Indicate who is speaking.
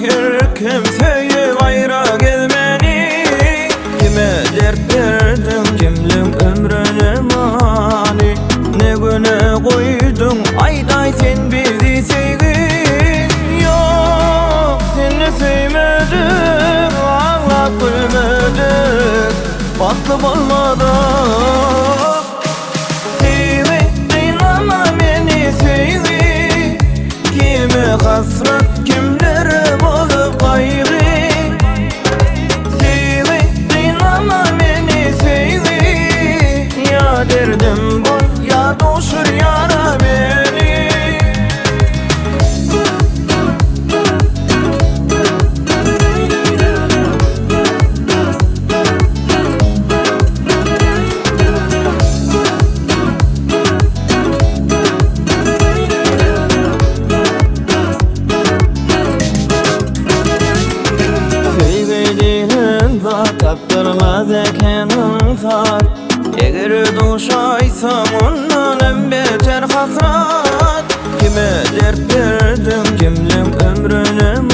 Speaker 1: Her kim söýüp aýra gezmeni Kime dert berdiň kimleň ömrüne many Ne güne goýduň aýdaý sen bizi söýgi Ýok seni söýmedik aglap gülmedik Bagtly bolmadyk Söýgi gynama meni söýgi Kime hasrat kimlere bolup gaýgy Söýgi gynama meni söýgi Ýa derdim bol ýa duşur ýara meni. Söýgi diýlen zat tapdyrmaz eken ynsap Eger duşaýsam ondan hem beter hasrat Kime dert berdiň kimleň ömrüne.